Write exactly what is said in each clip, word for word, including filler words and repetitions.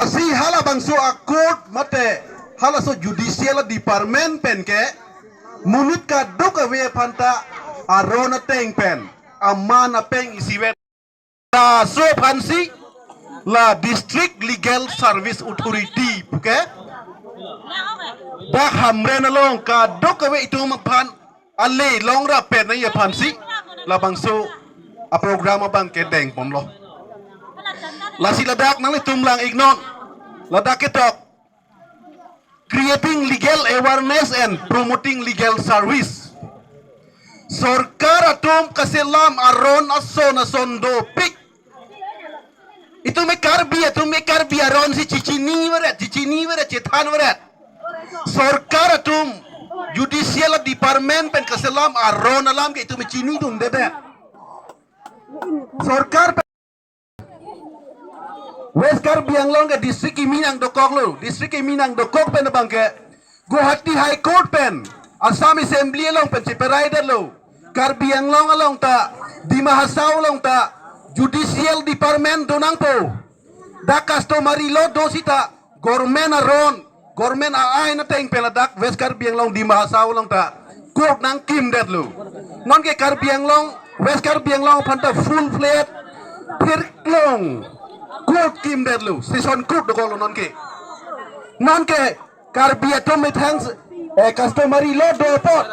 Lasi halabangso a-court mate halaso judicial department pen ke monit kadokave aphan ta aron ateng pen, aman apeng isivet. Laso aphansi la District Legal Service Authority puke dak Hamren along kadokave itum aphan ale longrap pen nangji aphansi labangso a-program abang ke dengponlo. Lasi ladak nanglitum lang-iknon, ladak ketok Creating Legal Awareness and Promoting Legal Service. Sorkar atum kaselam aron ason ason dopik. Itum e Karbi atum e Karbi aron si chechini veret, chechini veret, chethan veret. Sorkar atum judicial department pen kaselam aron alam ke itum e chinidundedet. Sorkar pen West Karbi Anglong ke district kimi nangdokoklo, district kimi nangdokok pen abang ke Guwahati High Court pen, Assam Assembly along pen cheperai detlo. Karbi Anglong along ta, Dima Hasao along ta, judicial department do nangpo. Dak customary law do sita, government aron, government a-ain ateng pen ladak West Karbi Anglong, Dima Hasao along ta court nangkimdetlo. Nonke Karbi Anglong, West Karbi Anglong aphan ta full fledged phirklong court kimdetlo, session court dokoklo nonke. Nonke Karbi atum methang, eh, customary law do apot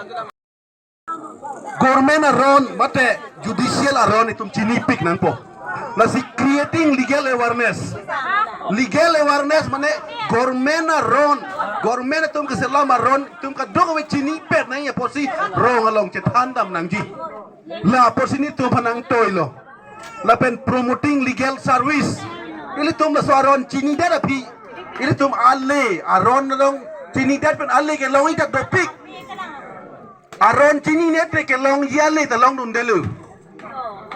government aron mate judicial aron itum chinipik nangpo. Lasi creating legal awareness. Legal awareness mane government aron, government atum kaselam aron, itum kadokave chinipet nangji apotsi rong along chethandam nangji. La apotsi nelitum aphan nangtoilo. Lapen promoting legal service. Ilitum laso aron chinidet aphi, ilitum ale aron along chinidet pen ale kelong idak dopik. Aron chininedet kelongji ale ta longdundelo.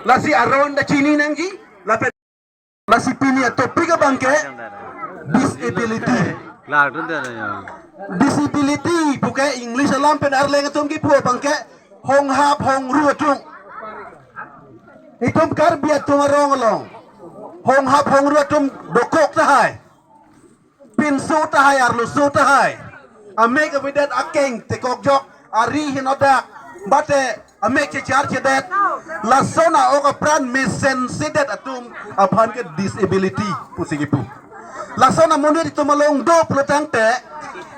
Lasi aron ta chini nangji, lapen lasi pini a-topic abang ke disability. Klar tu dia ya. Disability puke English alam pen Arleng atum kipu abang ke honghap hongru atum. Itum Karbi atum arong along honghap hongru atum dokok tahai, pinso tahai, arloso tahai. Amek avedet, akeng tekokjok, ari henodak, mate amek checharchedet. Lason a-ok apran mesensedet atum aphan ke disability pusi kipu. Lason amonit itum along do pulotangte,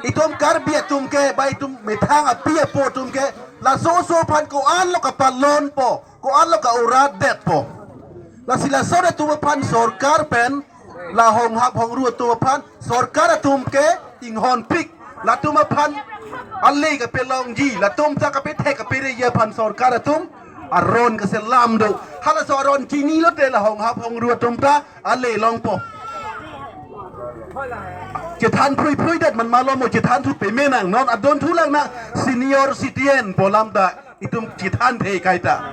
itum Karbi atum ke ba itum methang api apo atum ke laso oso aphan ko-anlo kapalonpo, ko-anlo ka-uradetpo. Lasi lason atum aphan sorkar pen, la honghap hongru atum aphan sorkar atum ke inghonpik. Latum aphan ale kapelongji, latum ta kapethek kapereji aphan sorkar atum aron kaselam do. Halaso aron chinilote la honghap hongru atum ta ale longpo. Chethan phrui phrui det man malomo, chethan thu peme nang, non adon thu lang na senior citizen pu alam ta itum chethanthe kaita.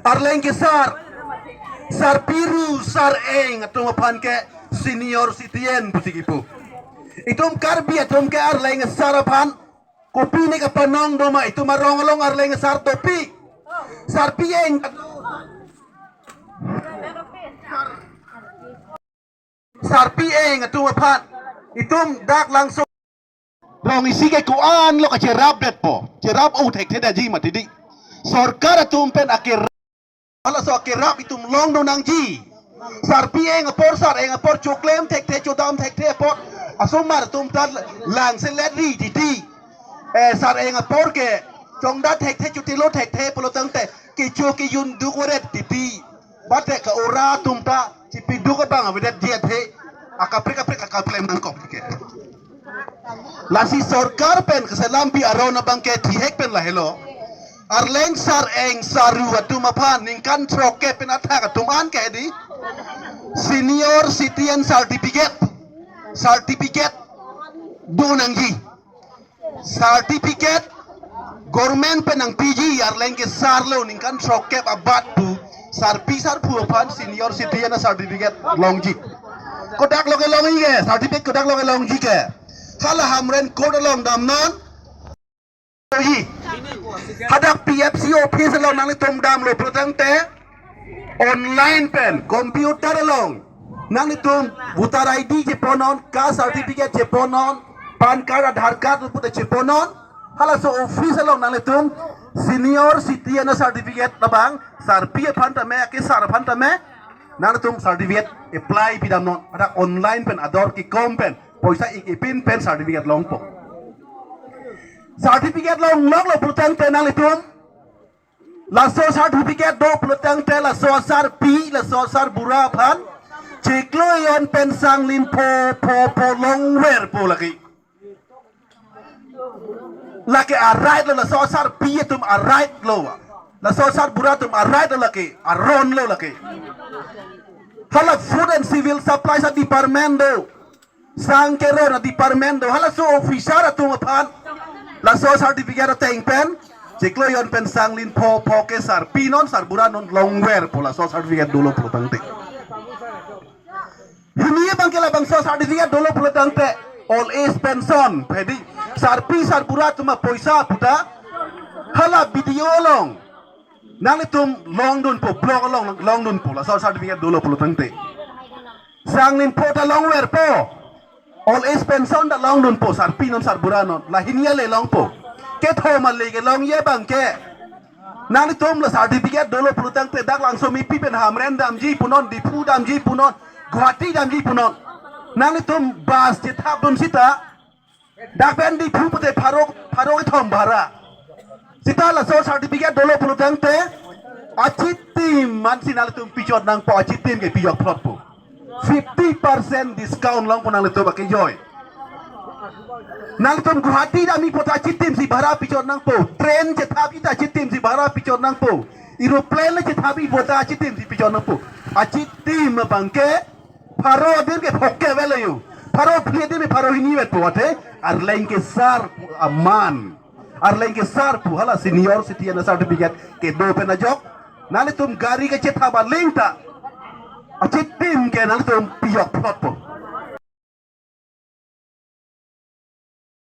Arleng ke sar, sarpi ru, sar-eng atum aphan ke senior citizen pusi kipu. Itum Karbi atum ke Arleng sar aphan kopine kapanong doma, itum arong along Arleng sar dopik. Sarpi eng, sarpi eng atum aphan itum dak Langso rong isi ke ko-anlo kacherapdetpo. Cherap-o thekthedetji mati di. Sorkar atum pen akerap, halaso akerap itum longdun nangji. Sarpi eng apor, sar-eng apor choklem thekthe, chodam thekthe apor, asomar atum ta langselet ri titi. Eh, sar-eng apor ke chongda thekthe, chotilo thekthe pulotangte kecho kejun duk oret titi. Mate ka-ura atum ta chipiduk abang avedetji athe, akaprek kaprek akaplem nangkok ke. Lasi sorkar pen kaselampi aron abang ke thihek pen lahelo. Arleng sar-eng sar-ru atum aphan ningkan throkkep pen athak atum an ke di senior citizen certificate, certificate do nangji. Certificate government pen nangpiji, Arleng ke sarlo ningkan throkkep abat pu sarpi sarpo aphan senior citizen a-certificate longji. Kodak lo kelongji ke, certificate kodak lo kelongji ke. Hala Hamren court along damnon. Hadak P F C office along nanglitum damlo pulotangte online pen computer along Nanglitum voter I D cheponon, caste certificate cheponon, PAN card, Aadhaar card pute cheponon. Halaso office along nanglitum senior citizen certificate labang, sarpi aphan tame, ake sar aphan tame, nanglitum certificate apply pidamnon. Ada online pen ador kekom pen, poisa ik ipin pen certificate longpo. Certificate longloklo pulotangte nanglitum, laso certificate do pulotangte laso asarpi, laso asarbura aphan chiklo ejon pen sanglin pho pho pho longverpo lake. Lake a-right lo, laso asarpi atum a-right lo. Laso asarbura atum a-right lo lake, aron lo lake. Hala Food and Civil Supplies a-department do, sang keron a-department do, halaso officer atum aphan laso certificate ateng pen chiklo ejon pen sanglin pho pho ke sarpinon, sarburanon longverpo laso certificate dolo pulotangte. Hini abangke labangso certificate dolo pulotangte, old age pension, hedi, sarpi sarbura atum apoisa puta hala B D O along nanglitum longdunpo, block along longdunpo, laso certificate dolo pulotangte. Sanglin pho ta longverpo, old age pension ta longdunpo, sarpinon sarburanon, la hini ale longpo. Kethom ale kelongji abangke, nanglitum la certificate dolo pulotangte dak Langsomepi pen Hamren damji punon, Diphu damji punon, Guwahati damji punon. Nanglitum bus chethapdun sita, dak pen Diphu pute pharo, pharo kethom bhara. Sita laso certificate dolo pulotangte, achitim mansi nanglitum pichot nangpo, achitim ke pijok phlotpo. Fifty percent discount longpo nanglitum akejoi. Nanglitum Guwahati damji puta achitim si bhara pichot nangpo. Train chethapji ta achitim si bhara pichot nangpo. Aeroplane le chethapji puta achitim si pichot nangpo. Achitim abangke pharo adim ke phok ke avelo. Pharo phli adim ke pharo hini vetpo athe. Arleng kesar aman. Arleng kesar pu hala senior citizen certificate kedo pen ajok, nanglitum gari kechethap aling ta achitim ke nanglitum pijok phlotpo.